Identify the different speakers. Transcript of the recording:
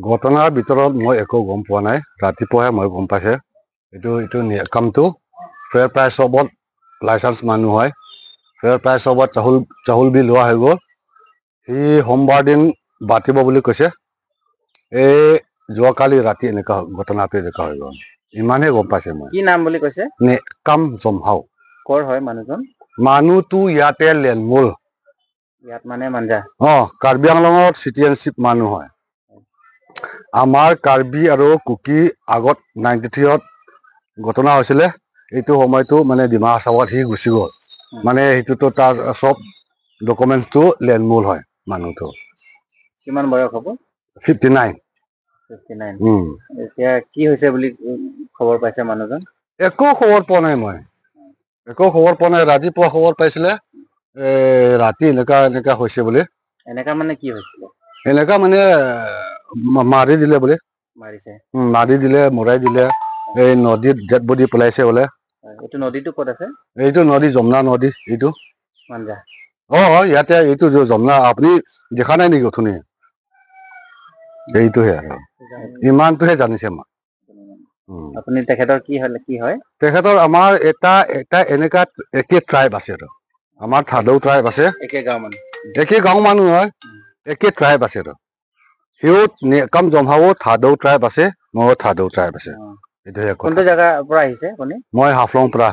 Speaker 1: ঘটনাৰ ভিতৰত মই একো গম পোৱা নাই, ৰাতিপুৱাহে মই গম পাইছে। এইটো এইটো কামটো ফেয়াৰ প্ৰাইচ শ্বপত লাইচেঞ্চ মানুহ হয়। ফেয়াৰ প্ৰাইচ শ্বপত চাউল বি লোৱা হৈ গ'ল। সি সোমবাৰ দিন বাতিব বুলি কৈছে। এই যোৱাকালি ৰাতি এনেকুৱা ঘটনাটো এনেকুৱা হৈ গ'ল, ইমানহে গম পাইছে মই।
Speaker 2: কি নাম বুলি কৈছে?
Speaker 1: কাম জমহাও।
Speaker 2: কৰ হয় মানুহজন?
Speaker 1: মানুহটো ইয়াতে লেনমূল।
Speaker 2: ইয়াত মানে মাঞ্জা?
Speaker 1: অ, কাৰ্বি আংলঙৰ চিটিজেনশ্বিপ মানুহ হয়। আমাৰ কাৰ্বি আৰু কুকি আগত 93ত ঘটনা হৈছিলে। এইটো সময়টো মানে ডিমা হাছাওত সি গুচি গ'ল। মানে সেইটোতো তাৰ চব ডকুমেণ্টছটো লেনমূল হয় মানুহটো।
Speaker 2: কিমান বয়স হ'ব?
Speaker 1: 59।
Speaker 2: 59। এতিয়া কি হৈছে বুলি খবৰ পাইছে মানুহজন?
Speaker 1: একো খবৰ পোৱা নাই মই, একো খবৰ পোৱা নাই। ৰাতিপুৱা খবৰ পাইছিলে, ৰাতি এনেকা এনেকা হৈছে বুলি।
Speaker 2: এনেকা মানে কি হৈছিলে?
Speaker 1: এনেকা মানে মাৰি দিলে বুলি।
Speaker 2: মাৰিছে?
Speaker 1: মাৰি দিলে, মৰাই দিলে। এই নদীত ডেড বডি পেলাইছে বোলে।
Speaker 2: এইটো নদীটো ক'ত আছে?
Speaker 1: এইটো নদী যমুনা নদী এইটো।
Speaker 2: মাঞ্জা?
Speaker 1: অ, ইয়াতে এইটো যমুনা, আপুনি দেখা নাই নেকি অথনি? এইটোহে আৰু ইমানটোহে জানিছে মই।
Speaker 2: আপুনি তেখেতৰ কি হ'লে কি হয়?
Speaker 1: তেখেতৰ আমাৰ এটা এটা এনেকা একে ট্ৰাইব আছে আৰু আমাৰ থাদৌ ট্ৰাইব আছে।
Speaker 2: একে গাঁও মানুহ?
Speaker 1: একে গাঁও মানুহ হয়, একে ট্ৰাইব আছে। আৰু সিও কাম জমহাও থাদৌ ট্ৰাইব আছে, ময়ো থাদৌ ট্ৰাইব আছে। এইটোহে।
Speaker 2: কোনটো জেগাৰ পৰা আহিছে আপুনি?
Speaker 1: মই হাফলং পৰা।